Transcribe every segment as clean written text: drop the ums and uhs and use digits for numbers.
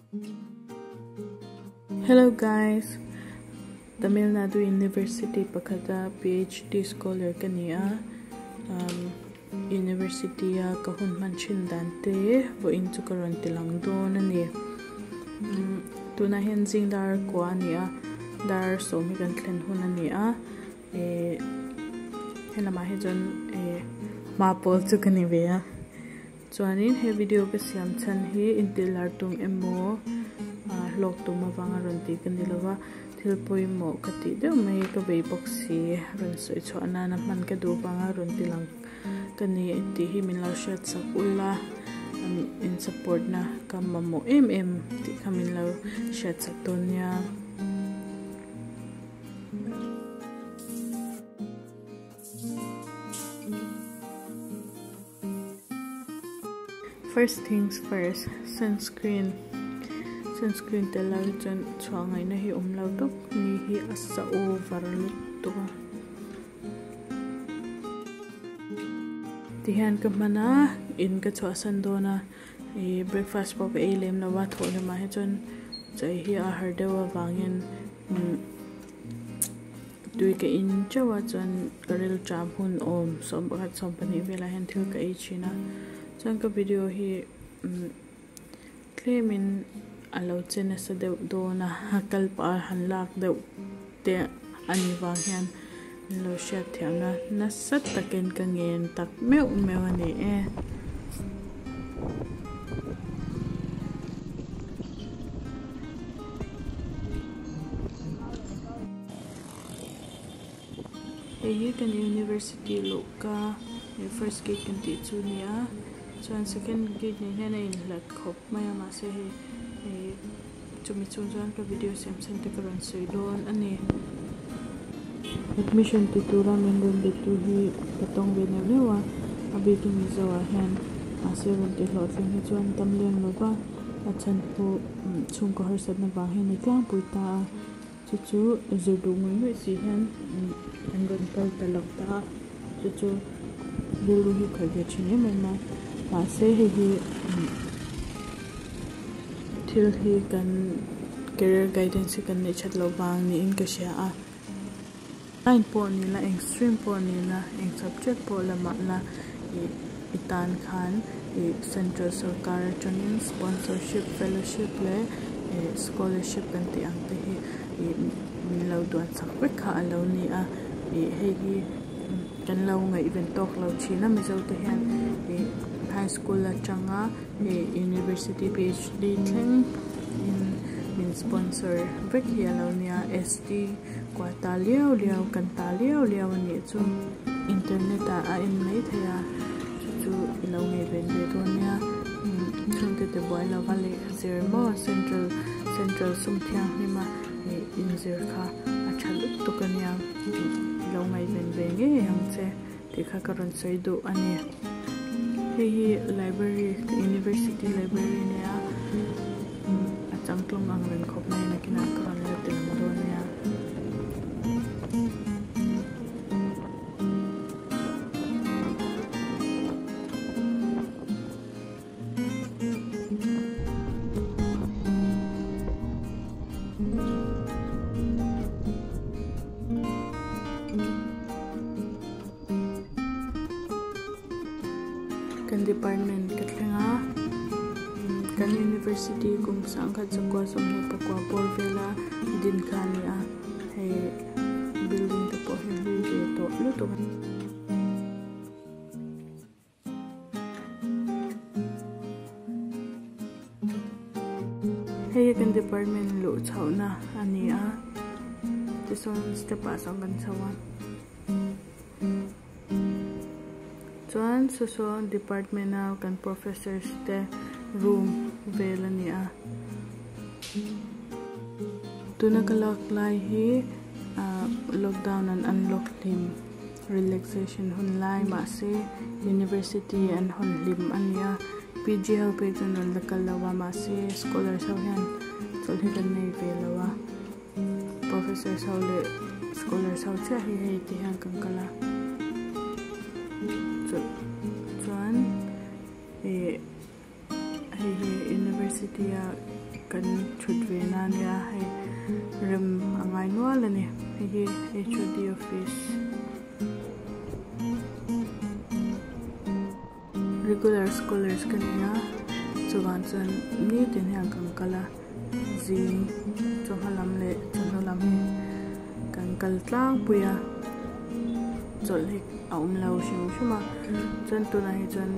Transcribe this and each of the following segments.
Hello guys Tamil Nadu University pakhata PhD scholar ka ni a um University a ka hun hman thin dan te vawiin chu ka rawn ti lang dawn a ni umm tunah hian zing dar kua a ni a dar sawm hi kan thlen hun a ni a eh helamah hi chuan eh hma pawl chu ka ni ve a. Chuanin he video ka siam chhan hi intihlar tum emaw hlawk tum avanga rawn tih ka ni lova, thil pawimawh ka tih deuh mai ka bei bawk si, rawn sawi chhuah nana hman ka duh vanga rawn ti lang ka ni tih hi min lo hriat chak ula, in support na ka mamawh em em tih kha min lo hriat chak dawn nia. First things first, sunscreen sunscreen tel lo hi chuan chhuah ngaihna hi awm lo tawp ni hi a sa over lutuk a tihian ka hman a in ka chhuahsan dawn a ih breakfast pawh ka ei lem lo a thawh lamah hi chuan chei hi a har deuh avangin umm. Tui ka in teuh a chuan ka ril ṭam hun awm 11 12 velah hian thil ka ei thin a chuan ka video hi umm tlemin a lo che nasa deuh dawn a a kal pah a han lak deuh te a nih vang hian min lo hriat thiamna nasa takin ka ngen tak meuh meuh a ni e. Hei hi kan university luhka ih first gate kan tih chu a ni a chuan second gate nen hian a inhlat khawp mai a mahse hei ih chumi chhung chuan ka video siam chhan te ka rawn sawi dawn a ni. Admission ti tura min rawn be tu hi ka tawng ve neuh neuh a a bikin Mizo ah hian mahse rawn ti hlawhtling hi chuan tam lem lo va a chhan pawh chhungkaw harsatna vang hian ni tlangpui ta a. Chu chu zir duh ngawih ngawih si hian an rawn kal ta lo ta a, chu chu rilru hi khawih ve thin em em a, mahse hei hi thil hi kan career guidance hi kan neih that loh vang niin ka hria a, line pawh ni la eng stream pawh ni la eng subject pawh la mah la ih i tan khan ih central sorkar atangin sponsorship fellowship leh ih scholarship kan tih ang te hi ih min lo duan chak vek kha a lo ni a ih hei hi kan lo ngaihven tawk lo thin a mizo te hian ih high school atanga ih university phd thleng in min sponsor vek hi a lo nia ST Kua ta liau liau kan ta liau liau a nih chu internet ah a en mai thei a chu chu i lo ngei ven ve dawn nia chhungte te buai lova lehkha zir maw central central sum thianghlim a ih inzir kha a tha lutuk a nia i lo ngaihven ve ngei ang che tih kha ka rawn sawi duh a ni hei hi library university library a nia a changtlung ang reng khawp mai a nakinah ka rawn la ti lang dawn nia. Kan department ka thleng a kan university kum sangkhat zakua 24 bawr vela din kha a ni a hei building te pawh hi a hlui ve tawh lutuk a. Hei hi kan department luh chhohna a ni a tichuan step ah sawn kan chho a chuan saw saw department a kan professors te room vel a ni a tuna ka lak lai hi ah lockdown an unlock hlim. Relaxation hun lai mahse University an hawn hlim a nia PG ho phei chuan rawn la kal lo a mahse scholars ho hian chawlh hi kan nei ve lo a professors ho leh scholars ho chiah hi hei ti hian kan kal a chawlh chuan ih hei hi University a. kan thut ve na ania hei rem a ngai nual a ni hei hi h o d office regular scholars ka ni a chuvang chuan nitin hian kan kal a zing chawhma lam leh chawhnu lam hi kan kal tlangpui a chawlh hi a awm lo hrim hrim a chuan tunah hi chuan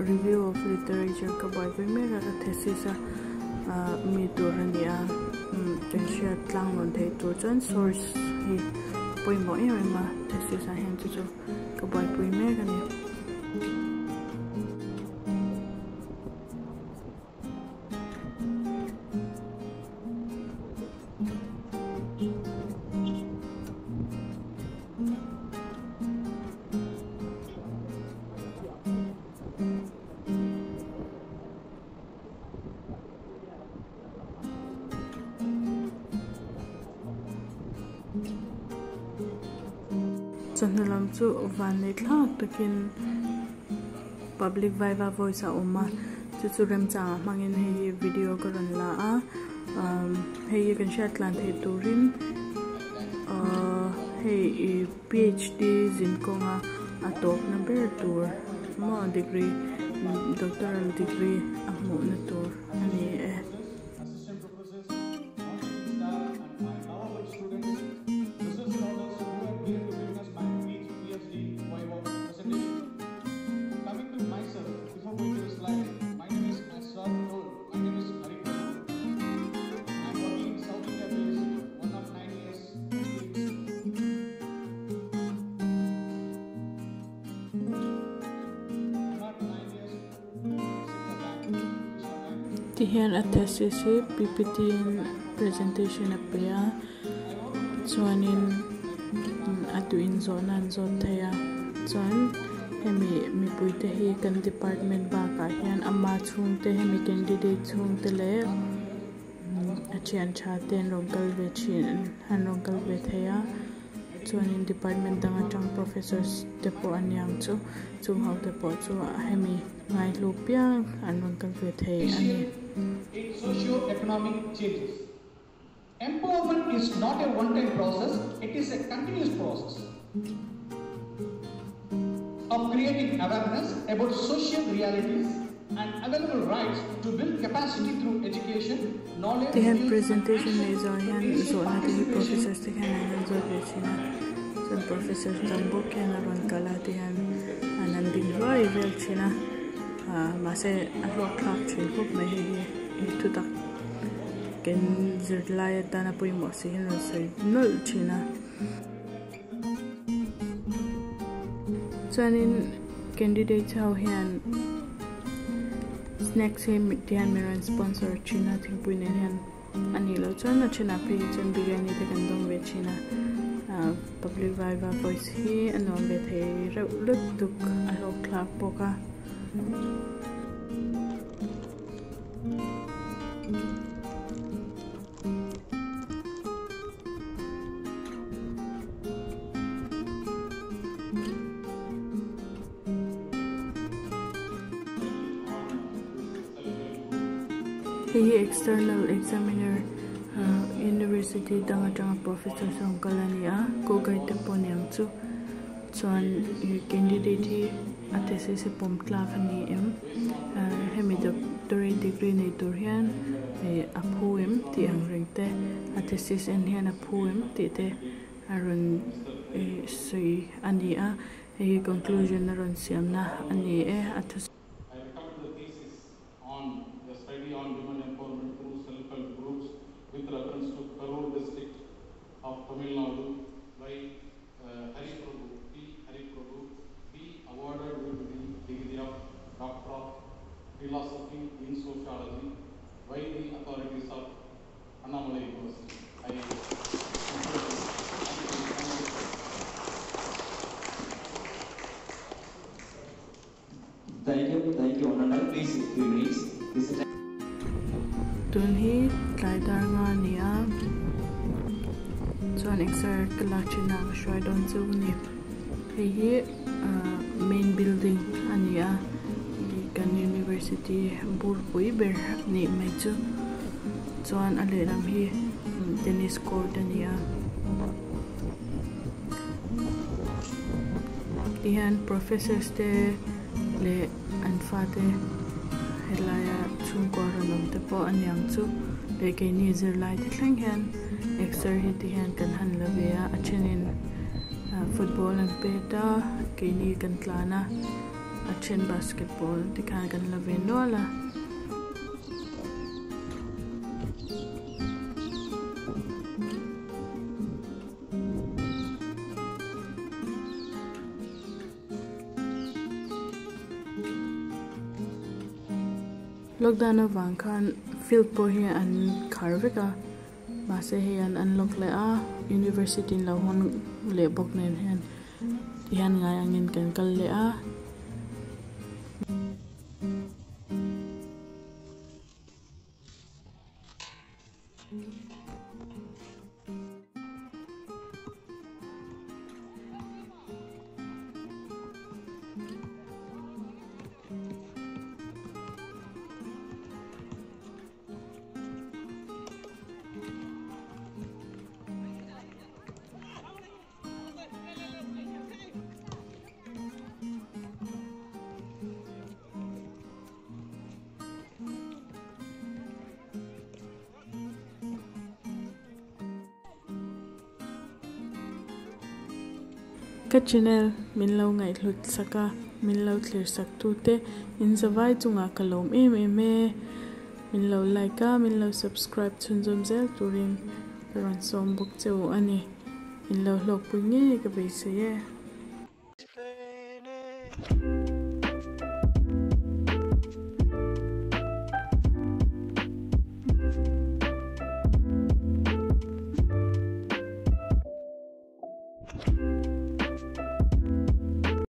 review of literature ka buaipui mek a ka thesis a ah mi tur a ni a umm kan hriat tlang rawn theih tur chuan source hi pawimawh em em a thesis ah hian chu chu ka buaipui mek a ni. Chawhnu lam chu vanlei thlak takin public viva voice a awm a chu chu remchangah hmangin hei hi video ka rawn la a umm hei hi kan hriat tlan theih turin ahh hei ih phd zin kawnga a tawpna ber tur maw degree doctoral degree a hmuhna tur a ni e. Ti hian a thesis hi ppt in presentation a pe a chuanin a duh in zawhna an zawt thei a chuan hemi mipui te hi kan department bakah hian ama chhungte hemi candidate chhungte leh a thian tha te an rawn kal ve thin an rawn kal ve thei a chuanin department dang atang professors te pawh an niang chu chung ho te pawh chu hemi ngaihlu piang an rawn kal ve thei a ni. Socio-economic changes. Empowerment is not a one-time process, it is a continuous process of creating awareness about social realities and available rights to build capacity through education, knowledge, Ti hian skills and presentation action nei zawh hian to initiate zawhna te hi participation professors te khian an rawn zawt ve thin a chuan professors dang bawk hian a rawn kal a ti hian an han ding hluai vel thin a ah mahse a hlawk thlak thin khawp mai hei hi ih thutak kan zirlai atana pawimawh si hi an rawn sawi nawlh thin a. Chuanin candidates ho hian snacks hi te hian min rawn sponsor thin a thingpui nen hian a nih loh chuan a thenah phei hi chuan biryani te kan dawng ve thin a ah public viva voice hi a nuam ve thei reuh lutuk a hlawk thlak bawk a. Hei hi external examiner ah university dang atanga professor sawn kal a ni a co guide te pawh aniang chu chuan ih candidate hi a thesis hi pawm tlak a ni em ah hemi doctorate degree nei tur hian ih a phu em tih ang reng te a thesis en hian a phu em tih te a rawn ih sawi a ni a hei hi conclusion a rawn siamna a ni e a thu I come to the thesis on the study on women empowerment through self-help groups with reference to Karur district of Tamil Nadu by Hari Prabhu, P. Hari Prabhu, be awarded with the degree of Doctor of Philosophy in Sociology by the authorities of Annamalai University. I thank you. Thank you, thank you, Ananda. Please, few minutes. This is Tun hi tlai dar nga a ni a chuan exer ka lak thin a ka hruai dawn chu a ni hei hi ah main building a ni a ih kan university bur pui ber a nih mai chu. Chuan a lehlam hi tennis court a ni a. Tihian professors te leh an fate helaia chhungkua rawn awm te pawh a niang chu leh keini zirlai te thleng hian exer hi ti hian kan han la ve a a thenin football an pet a keini kan tlan a a then basketball tikhan kan la ve nual a. Lockdown avang khan field pawh hi an khar vek a mahse hei an unlock leh a university in lo hawn leh bawk nen hian tihian ngai angin kan kal leh a. Ka channel min lo ngaihhlut sak a, min lo thlir sak tute in zavai chungah ka lawm em em e. Min lo like a, min lo subscribe chhunzawm zel turin ka rawn sawm bawk che u a ni. In lo hlawkpui ngei ka beisei e.